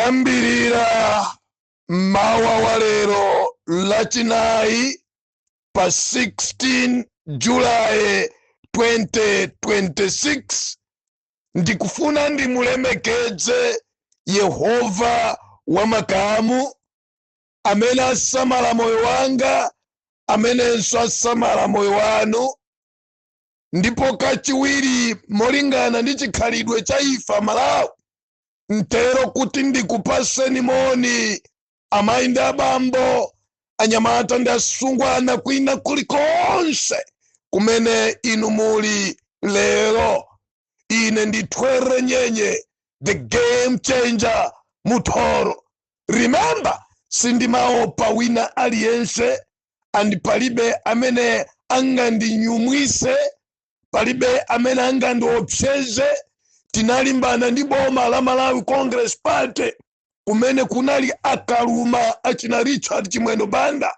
Poyambirira, mawa wa lero Lachinayi pa 16 Julayi 2026, ndikufuna ndimulemekedze Yehova wamakamu amene asamala moyo wanga, amenenso asamala moyo wanu. Ndipo kachiwiri, molingana ndi chikhalidwe cha ife Malawi, ntero kuti ndikupaseni moni, amayi ndi abambo, anyamata ndi asungwana, kwina kulikonse kumene inu muli lero. Ine ndi Twere Nyenye, the game changer Muthoro. Remember, sindimaopa wina aliyense and palibe amene angandinyumwise, palibe amene angandiopseze. Tinalimbana ndi boma la Malawi Congress Party, kumene kunali akaluma achina Richard Chimwendo Banda,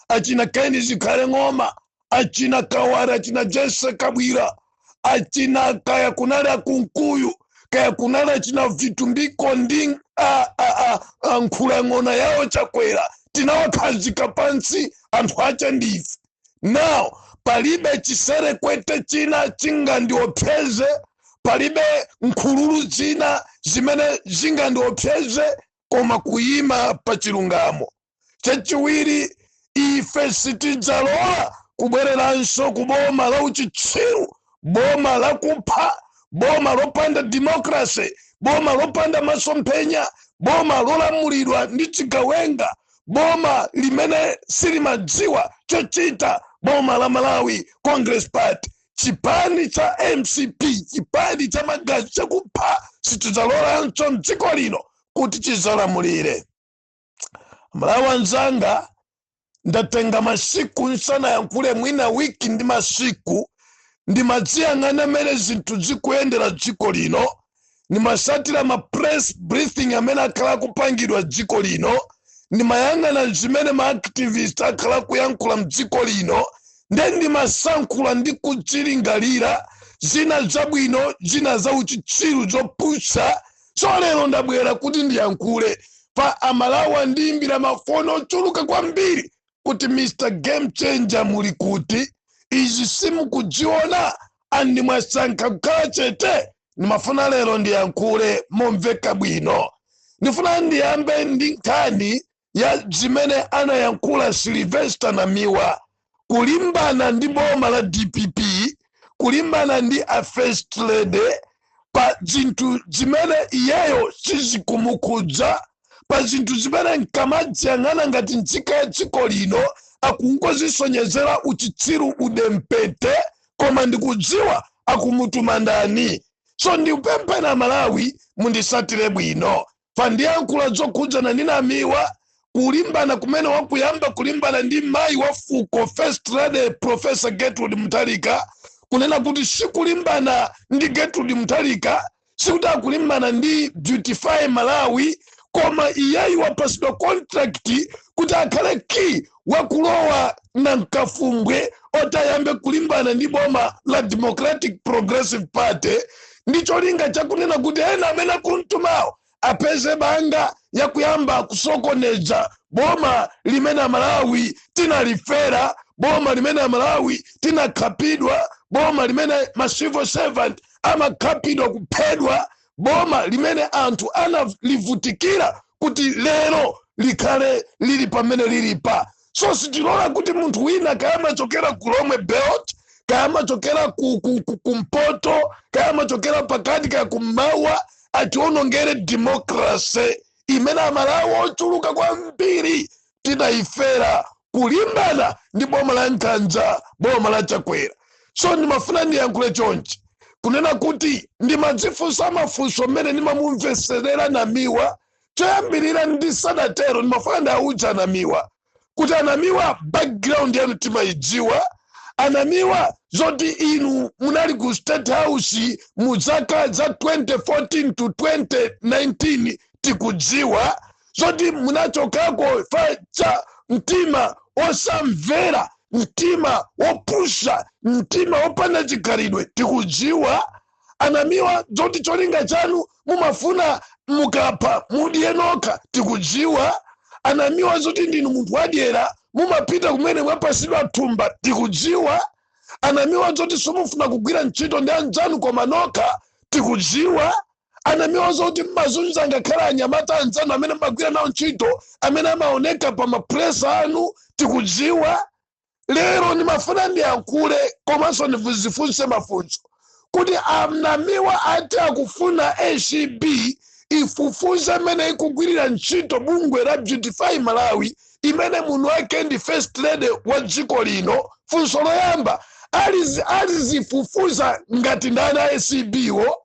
achina Ken Zikhale Ng'oma, achina Kawara, achina Jesse Kabwira, achina kaya kunali akunkuyu, kaya kunali achina Vitumbiko ndi nkhulang'ona yawo Chakwera. Tinawakhazika pansi anthu acha ndife. Now palibe chiserekwete china chingandiopseze, palibe nkhululu zina zimene zingandiopseze, koma kuyima pa chilungamo. Chachiwiri, ife sitidzalola kubwereranso ku boma la uchitsiru, boma lakupha, boma lopanda democracy, boma lopanda masomphenya, boma lolamulidwa ndi chigawenga, boma limene silimadziwa chochita, boma la Malawi Congress Party, chipani cha MCP, chipani cha magazi chakupha. Sitidzalolanso mdziko lino kuti chizalamulire. Malawi anzanga, ndatenga masiku nsanayankhule, mwina wiki ndi masiku. Ndimadziyang'ana mmene zinthu zikuyendera dziko lino, ndimasatira ma press briefing amene akhala akupangidwa dziko lino, ndimayang'ana zimene ma activist akhala akuyankhula mdziko lino, nde ndimasankhula ndi kudzilingalira zina zabwino, zina za uchitsiru zopusa. So lero ndabwera kuti ndiyankhule pa Amalawi andiyimbira mafoni ochuluka kwambiri kuti, "Mr Game Changer, muli kuti? Izi simukudziona and mwasankha kukhala chete." Ndimafuna lero ndiyankhule momveka bwino. Ndifuna ndiyambe ndi nkhani ya zimene anayankhula Sylvester Namiwa kulimbana ndi boma la DPP, kulimbana ndi a First Lady pa zinthu zimene iyeyo sizikumukhudza, pa zinthu zimene nkamadziyang'ana ngati nzika ya dziko lino akungozisonyezera uchitsiru udempete, koma ndikudziwa akumutuma ndani. So ndikupemphera, Malawi, mundisatire bwino pa ndiyankhula zokhudzana ndi Namiwa, kulimbana kumene wakuyamba kulimbana ndi mayi wa fuko, First Lady Professor Gertrude Mutharika, kunena kuti sikulimbana ndi Gertrude Mutharika, sikuti akulimbana ndi Beautify Malawi, koma iyeyi wapasidwa contract kuti akhale key wakulowa na mkafumbwe oti ayambe kulimbana ndi boma la Democratic Progressive Party, ndi cholinga chakunena kuti ena amene akumtumawo apeze banga yakuyamba kusokoneza boma limene Amalawi tinalifera, boma limene Amalawi tinakhapidwa, boma limene ma civil servant amakhapidwa, kuphedwa, boma limene anthu analivutikira kuti lero likhale lili pamene lilipa. So sitilola kuti munthu wina, kaya amachokera ku Lomwe Belt, kaya amachokera kumpoto, kaya amachokera pakati, kaya kummawa, ationongere democracy imene Amalawi ochuluka kwambiri tinayifera kulimbana ndi boma la nkhanza, boma la Chakwera. So ndimafuna ndiyankhule chonchi, kunena kuti ndimadzifunsa mafunso mmene ndimamumveserera Namiwa. Choyambirira, ndisadatero, ndimafuna ndiawuza Anamiwa kuti, Anamiwa, background yanu timayidziwa. Anamiwa, zoti inu munali ku State House mu zaka za 2014 to 2019 tikudziwa. Zoti munachokako fa cha mtima osamvera, mtima wopusa, mtima wopanda chikhalidwe tikudziwa. Anamiwa, zoti cholinga chanu mumafuna Mukapha mudye nokha, tikudziwa. Anamiwa, zoti ndinu munthu wadyera, mumapita kumene mwapasidwa thumba, tikudziwa. Anamiwa, zoti simufuna kugwira ntchito ndi anzanu koma nokha, tikudziwa. Anamiwa, zoti mmazunza ngakhale anyamata anzanu amene mmagwira nawo ntchito, amene amaoneka pa mapresa anu, tikudziwa. Lero ndimafuna ndiyankhule komanso ndizifunse mafunso kuti anamiwa ati akufuna ACB ifufuze imene ikugwirira ntchito bungwe la Beautify Malawi, imene munthu wake ndi First Lady wa dziko lino. Funso loyamba, alizifufuza ngati ndani ACB wo?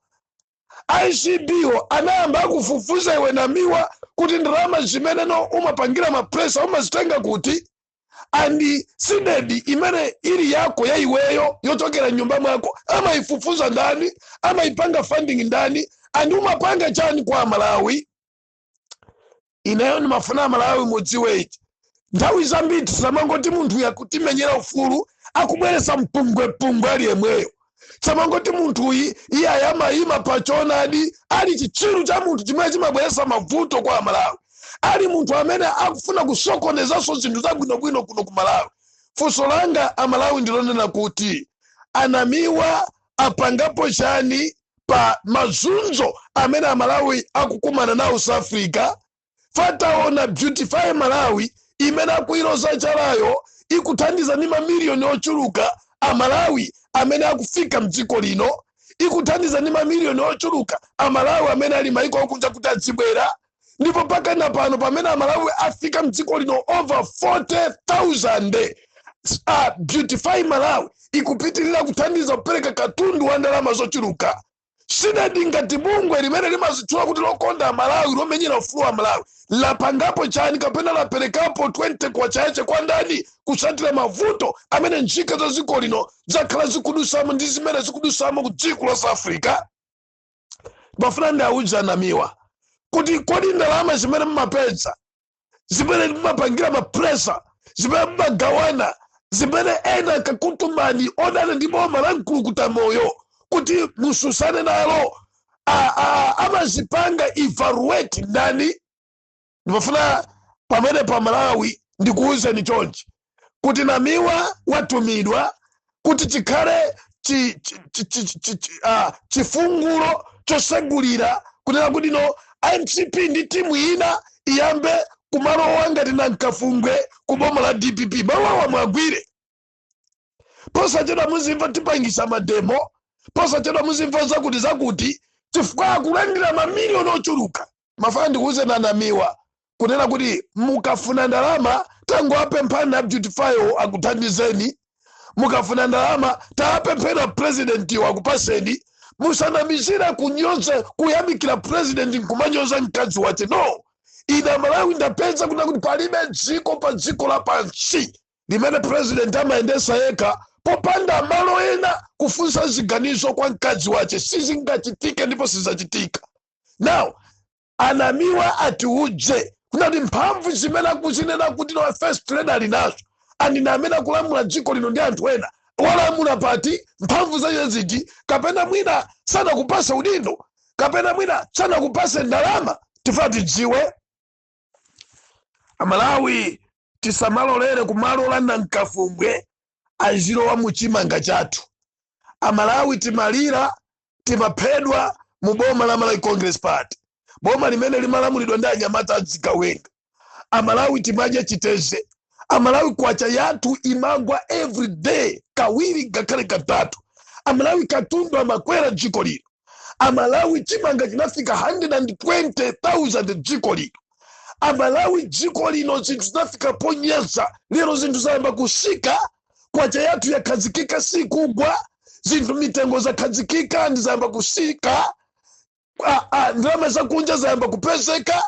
ACB wo anayamba akufufuza iwe Namiwa kuti ndalama zimene no umapangira mapresa umazitenga kuti? And CDEDI imene ili yako ya iweyo yochokera nyumba mwako amayifufuza ndani? Amayipanga funding ndani? And umapanga chani kwa Malawi? Ineyo ndimafuna Malawi mudziwe ichi: nthawi zambiri tisamangoti munthu yakutimenyera ufulu akubweresa mpungwepungwe ali yemweyo. Samangoti munthuyi iye ayamayima pa choonadi, ali chitsiru cha munthu chimene chimabweresa mavuto kwa Amalawi, ali munthu amene akufuna kusokonezanso zinthu zabwinobwino kuno ku Malawi. Funso langa, Amalawi, ndilonena kuti anamiwa apangapo chani pa mazunzo amene Amalawi akukumana nawo South Africa? Fataona Beautify Malawi imene akuiloza chalayo ikuthandiza ndi mamiliyoni ochuluka Amalawi amene akufika mdziko lino, ikuthandiza ndi mamiliyoni ochuluka Amalawi amene ali maiko akunja kuti adzibwera. Ndipo pakana pano pamene Amalawi afika mdziko lino over 40,000, Beautify Malawi ikupitirira kuthandiza kupereka katundu wa ndalama zochuluka. CDEDI ngati bungwe limene limazitchula kuti lokonda Malawi, lomenyera ufulu wa Malawi, lapangapo chani kapena laperekapo 20 kwacha yache kwa ndani kusatira mavuto amene nzika za dziko lino zakhala zikudusamo ndi zimene zikudusamo ku dziko la South Africa? Bafuna ndiawuza Namiwa kuti kodi ndalama zimene mumapeza, zimene mumapangira mapresa, zimene mumagawana, zimene ena akakutumani odana ndi boma la mkulukuta moyo kuti mususane nalo, amazipanga evaluate ndani? Ndimafuna pamene pa Malawi ndikuwuzeni chonchi kuti Namiwa watumidwa kuti chikhale chifungulo chosegulira kunena kuti no, MCP ndi timu ina iyambe kumalowa ngati namkafumbwe ku boma la DPP. Malowa mwagwire posachedwa, muzimva tipangisa mademo posachedwa, muzimva zakuti zakuti, chifukwa akulandira mamiliyoni ochuluka. Mafana ndikuuze nanamiwa kunena kuti mukafuna ndalama tangoapemphani na Beautify akuthandizeni. Mukafuna ndalama taapemphera president akupaseni. Musanamizire kunyoza, kuyamikira president nkumanyoza mkazi wache, no. Ine Malawi ndapeza kuna kuti palibe dziko pa dziko lapansi limene president amayendesa yekha popanda malo ena kufunsa ziganizo kwa mkazi wache. Sizingachitike ndipo sizachitika. Now anamiwa atiudze kunati mphamvu zimene akuzinena kuti no, First Lady ali nazo, andina amene akulamula dziko lino ndi anthu ena, walamula pati? Mphamvu zache ziti? Kapena mwina sanakupase udindo, kapena mwina sanakupase ndalama? Tifuna tidziwe. Amalawi, tisamalolere kumalola namkafumbwe azilowa muchimanga chathu. Amalawi, timalira, timaphedwa mu boma la Malawi Congress Party, boma limene limalamulidwa ndi anyamata adzigawenga. Amalawi, timadya chiteze. Amalawi, kwacha yathu imagwa every day kawiri ngakhale katatu. Amalawi, katundu amakwera dziko lino. Amalawi, chimanga chinafika 120,000 dziko lino. Amalawi, dziko lino zinthu zinafika ponyeza. Lero zinthu zayamba kusika, kwacha yathu yakhazikika, sikugwa. Zinthu mitengo zakhazikika ndi zayamba kusika, ndalama zakunja zayamba kupezeka,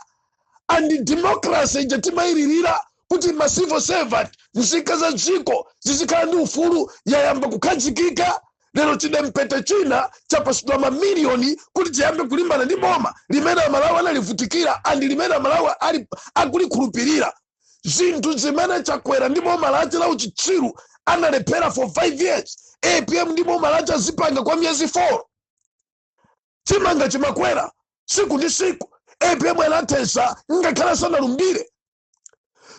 and democracy ija timayilirira kuti ma civil servant, nzika za dziko zizikhala ndi ufulu, yayamba kukhazikika. Lero chidempete china chapasidwa mamiliyoni kuti chiyambe kulimbana ndi boma limene Amalawi analivutikira and limene Amalawi akulikhulupirira. Zinthu zimene Chakwera ndi boma lache la uchitsiru analephera for 5 years, APM ndi boma lache azipanga kwa miyezi 4. Chimanga chimakwera siku ndi siku. APM anathesa ngakhale sanalumbire.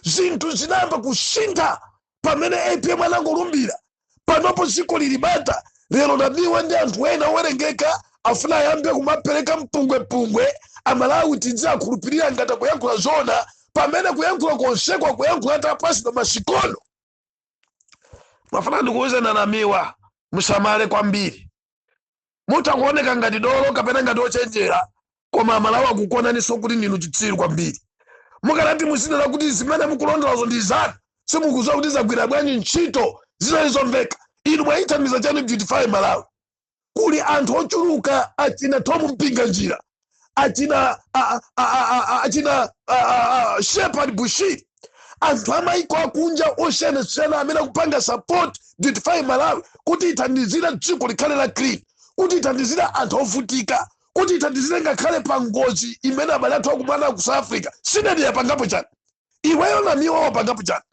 Zinthu zinayamba kusintha pamene APM anangolumbira. Panopo dziko lili bata. Lero Namiwa ndi anthu ena owerengeka afuna ayambe kumapereka mpungwepungwe, Amalawi tidziakhulupirira ngati akuyankhula zona, pamene kuyankhula konsekwa kuyankhula atapasida masikono. Mafuna ndikuwuzeni, Namiwa, musamale kwambiri. Mutakuoneka ngati dolo kapena ngati ochenjera, koma Amalawi akukuonaninso kuti ndinu chitsiru kwambiri. Mukanati muzinena kuti zimene mukulondolazo ndi zanu, simukuziwa kuti zagwira bwanji ntchito, zinali zomveka. Inu mwayithandiza chani Beautify Malawi? Kuli anthu ochuluka, achina Tom Mpinganjira, achina achina Shepard Bushiri, anthu amaiko akunja osiyanasiyana amene akupanga support Beautify Malawi kuti ithandizire dziko likhale la clean, kuti ithandizire anthu ovutika, kuti ithandizire ngakhale pa ngozi imene abale athu akumana ku South Africa. Sinedi yapangapo chani? Iweyo Namiwa wapangapo chani?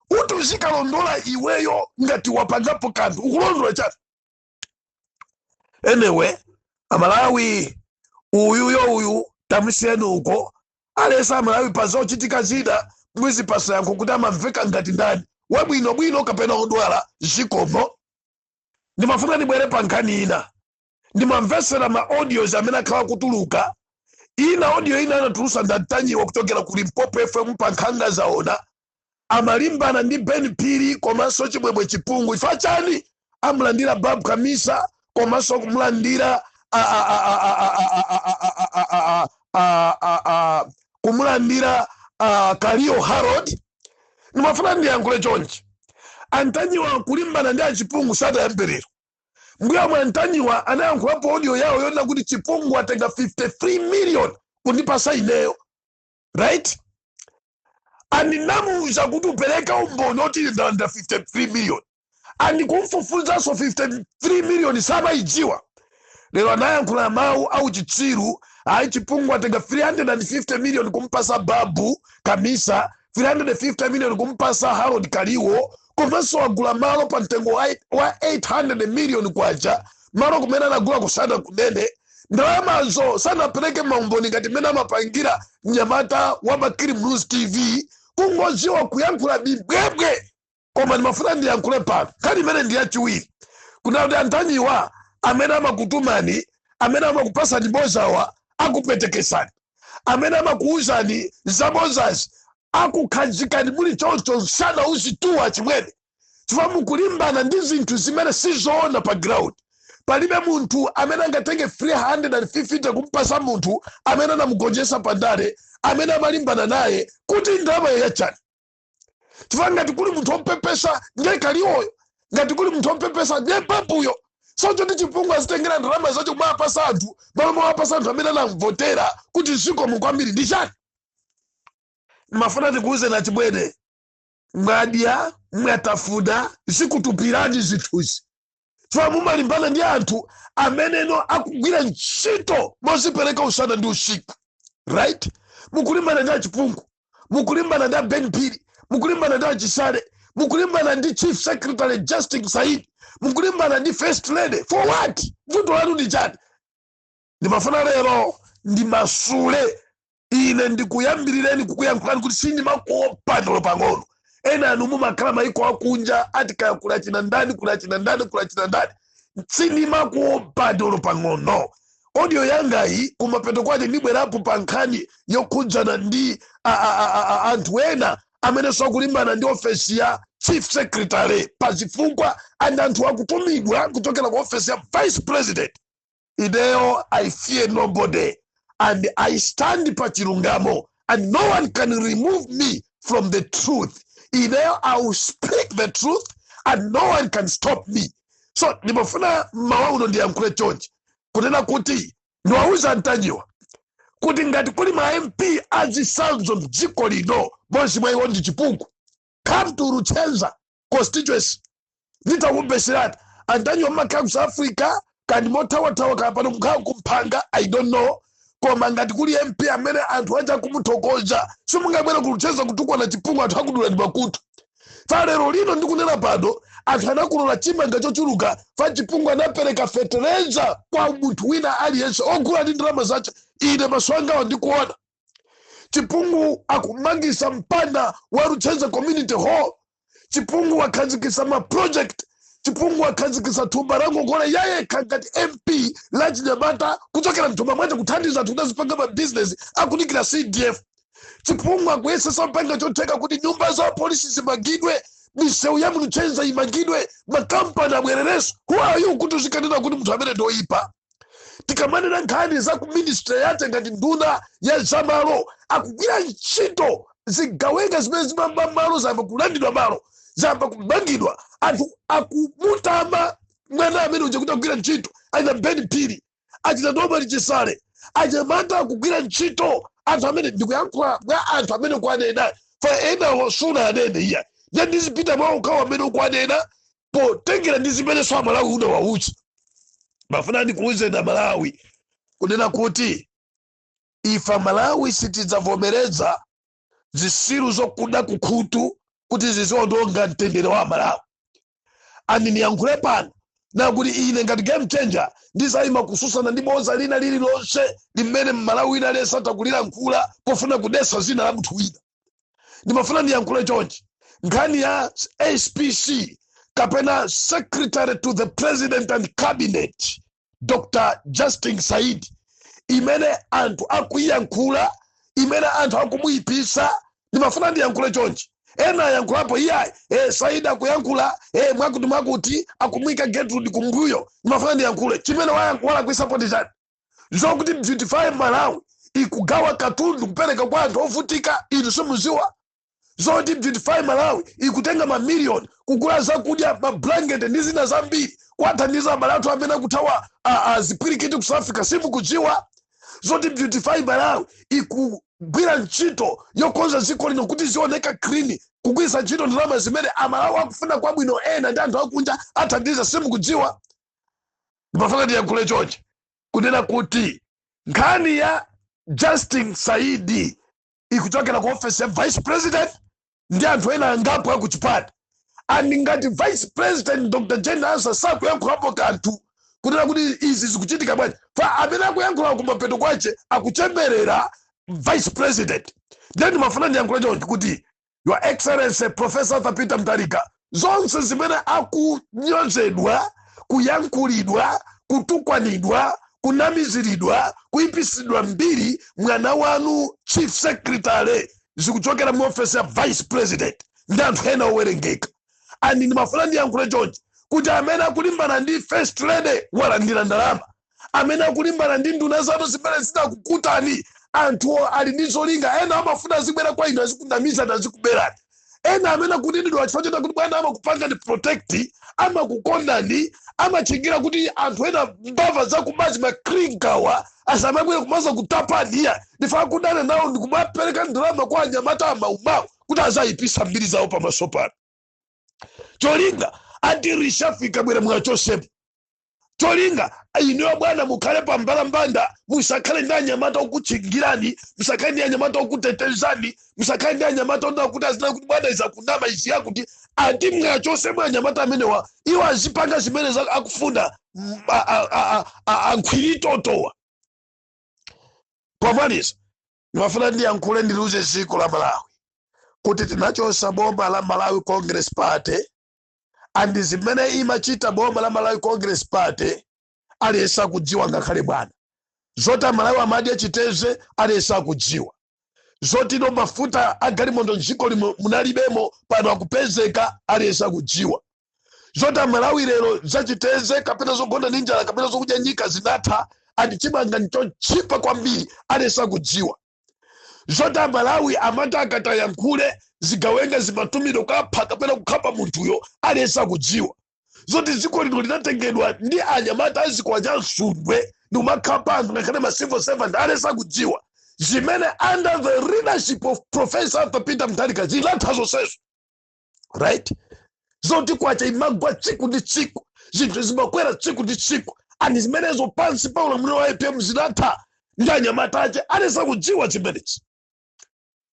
Kuti uzikalondola iweyo ngati wapangapo kanthu, ukulondola chani? Anyway, Amalawi, uyuyo uyu tamusiyeni uko. Alesa Amalawi pa zochitika zina mwizipasa yankho kuti amamveka ngati ndani, wabwinobwino kapena odwala. Zikomo. Ndimafuna ndibwere pa nkhani ina. Ndimamvesera ma audios amene akhala kutuluka. Ina audio ina anatulusa ndantanyiwa kuchokera ku Limpopo FM pa Nkhanga Zaona. Amalimbana ndi Ben Phiri komanso Chimwemwe Chipungu. Chifukwa chani amulandira Babu Kamisa komanso kumulandira kumulandira Kalio Harold? Ndimafuna ndiyankhule chonchi: Antanyiwa kulimbana ndi achipungu satayamberero. Mbuya mwa Antanyiwa anayankhulapo audio yawo yonena kuti Chipungu atenga 53 million kundipasa ineyo, right? Andinamuwuza kuti upereka umboni oti ndalanda 53 million, andikumfufuzanso 53 million samayidziwa. Lero anayankhula mawu auchitsiru: ayi, Chipungu atenga 350 million kumpasa Babu Kamisa, 350 million kumpasa Harold Kaliwo, komanso wagula malo pa mtengo wa 800 million kwacha, malo kumene anagula kusana kunene. Ndalamazo sanapereke maumboni ngati mmene amapangira mnyamata wa Bakili Muluzi TV, kungoziwa kuyankhula bibwebwe. Koma ndimafuna ndiyankhule pano nkhani imene ndi yachiwiri, kuna kuti Antanyiwa, amene amakutumani, amene amakupasani bozawa, akupetekesani. Amene amakuuzani zabozazi akukhazikani muli choncho msana uzituwa chimwene, chifukwa mukulimbana ndi zinthu zimene sizoona pa ground. Palibe munthu amene angatenge 350 kumpasa munthu amene anamugonjetsa pandale, amene amalimbana naye, kuti ndalama yachani? Chifukwa ngati kuli munthu wopepesa ndiye Kaliwoyo, ngati kuli munthu wopepesa ndiye Babuyo. Socho ndi Chipungu azitengera ndalama zacho kumapasa anthu, malo mawapasa anthu amene anamvotera kuti zikomo kwambiri, ndi chani? Mafuna tikuuze na chibwene, mwadya, mwatafuna, zikutupirani zinthuzi, chifukwa mumalimbana ndi anthu ameneno akugwira ntchito mozipereka usana ndi usiku, right? Mukulimbana ndi Achipungu, mukulimbana ndi aben Phiri, mukulimbana ndi Achisale, mukulimbana ndi Chief Secretary Justin Said, mukulimbana ndi First Lady. For what? Vuto lanu ndi chani? Ndimafuna lero ndimasule. Ine ndikuyambirireni kukuyankhulani kuti sindimakuopa ndolo pang'ono. Ena anu mumakhala maiko akunja, ati kaya kulachina ndani, kulachina ndani, kulachina ndani. Sindimakuopa ndolo pang'ono. Audio yangayi kumapeto kwake ndibwerapo pa nkhani yokhudzana ndi anthu ena amene sakulimbana ndi ofesi ya Chief Secretary pa zifukwa, and anthu akutumidwa kuchokera ku ofesi ya Vice President. Ineyo I fear nobody and I stand pa chilungamo, and no one can remove me from the truth. Ineyo I will speak the truth and no one can stop me. So ndimafuna mmawa uno ndiyankhule chonchi, kunena kuti ndiwauza Ntanyiwa kuti ngati kuli ma MP azisanzo mdziko lino, bonse mwa iwo ndi Chipungu. Come to Luchenza constituency, nditakubeserani. Antanyiwa, mmakhala ku South Africa kandi mothawathawa, kaya pano mukhala kumphanga, I don't know. Koma ngati kuli MP amene anthu aja kumuthokoza, simungabwere kulucheza kutukwana Chipungu, anthu akudula ndi makutu. Fa lero lino ndikunena pano, anthu anakulola chimanga chochuluka fa Chipungu anapereka fetereza kwa munthu wina aliyense ogula ndi ndalama zace. Ine maso angawa ndikuona Chipungu akumangisa mpanda wa Luchenza Community Hall. Chipungu wakhazikisa ma project. Chipungu wakhazikisa thumba la ngongole yayekha ngati MP la chinyamata, kuchokera mthumba mwace kuthandiza anthu kuti azipanga ma business, akudikira CDF. Chipungu akuyesesa mpanga chotheka kuti nyumba za polisi zimangidwe, misewu ya mLuchenza imangidwe, makampani abwererenso. Who are you kuti uzikanena kuti munthu amene ndoyipa? Tikamanena nkhani za ku ministry yake ngati nduna ya zamalo, akugwira ntchito. Zigawenga zimene zimamba malo zayamba kulandidwa malo, zayamba kumangidwa. Anthu akumutama mwana amene uja kuti akugwira ntchito. Achina Ben Phiri, achina Norman Chisale, anyamata akugwira ntchito. Anthu amene ndikuyankhula mwa anthu amene ukwanena fa, enawo suna anene iya, ndiye ndizipita mwa ukhawo amene ukwanena potengera ndi zimene so Amalawi unawauza. Mafuna ndikuuze na Malawi kunena kuti ife Malawi sitidzavomereza zisilu zokuda kukhutu kuti ziziononga mtendere wa Malawi. Ani niyankhule pano nakuti ine ngati Game Changer ndizayima kususana ndi boza lina lililonse limene Mmalawi wina aliyense atakulilankhula pofuna kudetsa zina la munthu wina. Ndimafuna ndiyankhule chonchi: nkhani ya SPC kapena Secretary to the President and Cabinet, Dr Justin Saidi, imene anthu akuiyankhula, imene anthu akumuyipisa, ndimafuna ndiyankhule chonchi. Ena ayankhulapo, iyayi, Saidi akuyankhula mwakuti mwakuti, akumuyika Gertrude kumbuyo. Ndimafuna ndiyankhule chimene walakwisapo ndi chani? Zokuti Beautify Malawi ikugawa katundu kupereka kwa anthu ovutika, inu simuziwa? Zoti Beautify Malawi ikutenga mamiliyoni kugula zakudya, mablanketi ndi zina zambiri kuwathandiza abale athu amene akuthawa zipwirikiti ku South Africa, simukudziwa? Zoti Beautify Malawi ikugwira ntchito yokonza dziko lino kuti zioneka clean, kugwiritsa ntchito ndalama zimene Amalawi akufuna kwabwino ena ndi anthu akunja athandiza, simukudziwa? Ndimafuna ndiyankhule chonchi kunena kuti nkhani ya Justin Saidi ikuchokera ku office ya vice president ndi anthu ena angapo akuchipata. And ngati Vice President Dr Jane Ansah sakuyankhulapo kanthu kunena kuti izi zikuchitika bwanji, fa amene akuyankhula kumapeto kwace akuchemerera vice president. Then ndimafuna ndiyankhule chonchi kuti, Your Excellency Professor Arthur Peter Mutharika, zonse zimene akunyozedwa, kuyankhulidwa, kutukwanidwa, kunamiziridwa, kuyipisidwa mbiri mwana wanu chief secretary, zikuchokera mu office ya vice president ndi anthu ena owerengeka. And ndimafuna ndiyankhule chonchi kuti amene akulimbana ndi first lady walandira ndalama, amene akulimbana ndi nduna zanu zimene zinakukutani, anthu ali ndi zolinga. Ena amafuna azibwera kwa inu, azikunamizani, azikuberani. Ena amene akunenedwa chifukwa choti kuti bwana amakupangani protect, amakukondani, amachingira kuti anthu ena, mbava zakubazi, makringawa asamabwere kumaza kutapaniya, ndifa akudana nawo ndikumapereka ndalama kwa anyamata amaumawu kuti azayipisa mbiri zawo pamaso pano. Cholinga ati rishafika bwera mwachosepo. Cholinga inuyo bwana mukhale pambalambanda, musakhale ndi anyamata okuchingirani, musakhale ndi anyamata okutetezani, musakhale ndi anyamata onda kuti azina kuti bwana izakunama izi yakuti ati mwachosemo anyamata amenewa, iwo azipanga zimene akufuna ankhwiritotowa. Pomaliza, ndimafuna ndiyankhule, ndiliuze dziko la Malawi kuti tinachosa boma la Malawi Congress Party, and zimene imachita boma la Malawi Congress Party aliyense akudziwa, ngakhale bwana. Zoti Amalawi amadya chiteze, aliyense akudziwa. Zoti no mafuta agalimoto mdziko limo munalibemo, pano akupezeka, aliyense akudziwa. Zoti Amalawi lero zachiteze kapena zogona ndi njala kapena zokudya nyika zinatha, and chimanga nchochipa kwambiri, aliyense akudziwa. Zoti Amalawi amati akatayankhule, zigawenga zimatumidwa kukapha kapena kukhapa munthuyo, aliyense akudziwa. Zoti dziko lino linatengedwa ndi anyamata azikwanja msundwe ndi kumakhapa anthu, ngakhale ma civil servant, aliyense akudziwa. Zimene under the leadership of Professor Arthur Peter Mutharika zinatha zonsezo, right? Zoti kwacha imagwa tsiku ndi tsiku, zinthu zimakwera tsiku ndi tsiku, and zimenezo pansi pa ulamuliro wa APM zinatha ndi anyamata ache, aliyense akudziwa zimenezi.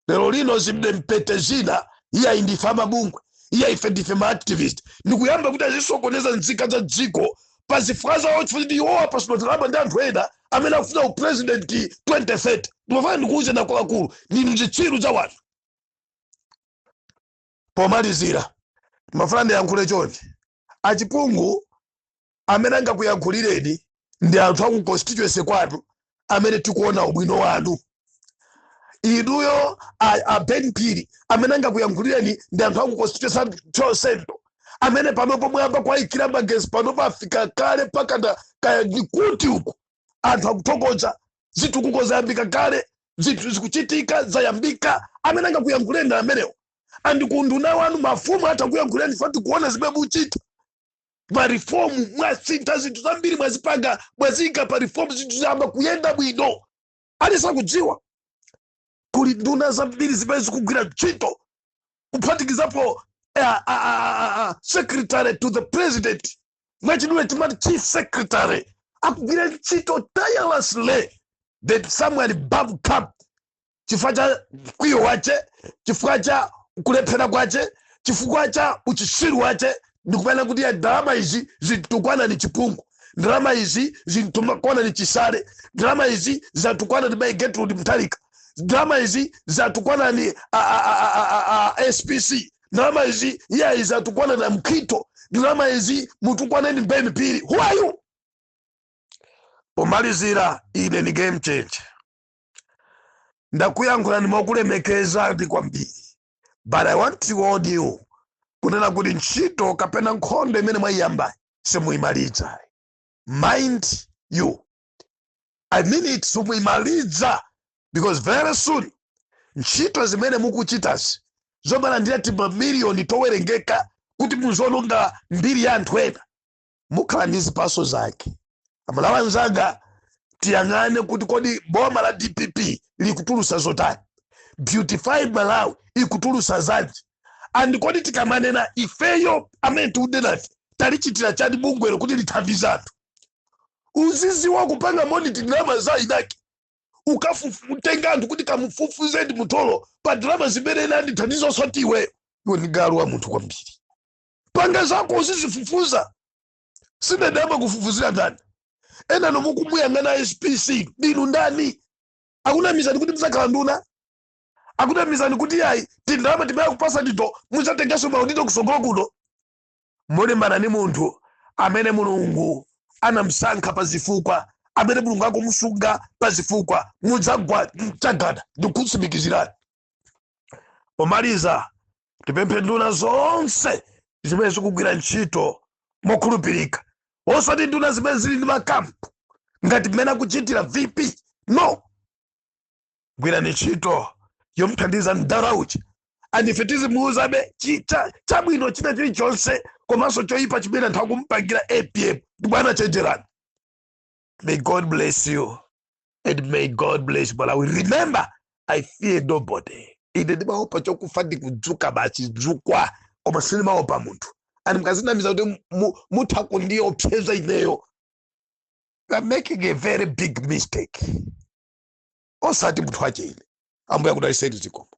Lero lino zimene mpete zina, iyayi, ndife amabungwe, iya, ife ndife maactivist, ndikuyamba kuti azisokoneza nzika za dziko pa zifukwa zawo, chifukwa kuti iwowa pasidwa ndalama ndi anthu ena. Amene akufuna upresident 2030, ndimafuna ndikuuze akuluakulu, ninu zitsiru za wanthu. Pomalizira, ndimafuna ndiyankhule chonchi: achipungu amene angakuyankhulireni ndi anthu aku constituency kwanu amene tikuona ubwino wanu. Inuyo a Ben Phiri, amene angakuyankhulireni ndi anthu aku constituency Central amene panopo mwayamba kuwayikira magesi. Panopo afika kale pakanda kaya ndikuti uku anthu akuthokoza, zitukuko zayambika kale, zinthu zikuchitika, zayambika. Amene angakuyankhulireni ndi amenewo. And kunduna wanu mafumu atakuyankhulireni, fa tikuona zimene muchita ma reform, mwasintha zinthu zambiri, mwazipanga, mwaziyika pa reform, zinthu zayamba kuyenda bwino. Alisakudziwa kuli nduna zambiri zimene zikugwira ntchito, kuphatikizapo secretary to the president, mwachidule timati chief secretary, akugwira ntchito tirelessly. Then Samuel Babcap, chifukwa cha mkwiyo wace, chifukwa cha kulephera kwace, chifukwa cha uchisiru wace, ndikupena kuti ya ndalama izi zintukwana ni Chipungu, ndalama izi zintukwana ni Chisale, ndalama izi zatukwana ni Mai Gertrude Mutharika, ndalama izi zatukwana ni a SPC, ndalama izi iyayi zatukwana na Mkhito, ndalama izi mutukwane ni Ben Phiri. Who are you? Pomalizira, ine ni game changer. Ndakuyankhula ndimokulemekeza ndi kwambiri, but I want to warn you kunena kuti ntchito kapena nkhondo imene mwayiyamba simuyimaliza. Mind you, I mean it, simuyimaliza, because very soon ntchito zimene mukuchitazi zomalandira timamiliyoni towerengeka kuti muzononga mbiri ya anthu ena, mukhala ndi zipaso zake. Amalawi anzanga, tiyang'ane kuti kodi boma la DPP likutulusa zotani, Beautify Malawi ikutulusa zanji, and kodi tikamanena ifeyo amene tikunenafe talichitira chani bungwelo kuti lithandize anthu? Uziziwa kupanga monitor ndalama za inaki, ukafufutenga anthu kuti kamufufuzeni mutolo pa ndalama zimene ena andithandiza, osati iweyo. Iwe ndi galu wa munthu kwambiri. Panga zako, uzizifufuza. Sinedama kufufuzira ndani? Ena nomukumuyang'ana SPC, ndinu ndani? Akunamizani kuti muzakhala nduna, akunamizani kuti yayi, tindalama timene kupasa ndito muzatengenso maudindo kusogolo kuno. Mulimbana ni munthu amene Mulungu anamsankha pa zifukwa, amene Mulungu akumusunga pa zifukwa. Mudzagwa mchagada, ndikutsimikizirani. Pomaliza, tipemphe nduna zonse zimene zikugwira ntchito mokhulupirika, osati nduna zimene zili ndi makampu ngati mmene akuchitira VP. No, gwirani ntchito yomuthandiza mdarauchi, and ife tizimuuzabe chabwino china chilichonse komanso choyipa chimene anthu akumpangira APM. Ndi bwana, chenjerani. May God bless you and may God bless Malawi. Remember, I fear nobody. Ine ndimaopa chokufa ndikudzuka basi, dzukwa, koma sindimaopa munthu. And mukazinamiza kuti mutha kundiopseza ineyo, you are making a very big mistake. Osati munthu wache ine. Ambuye akudalitseni. Zikomo.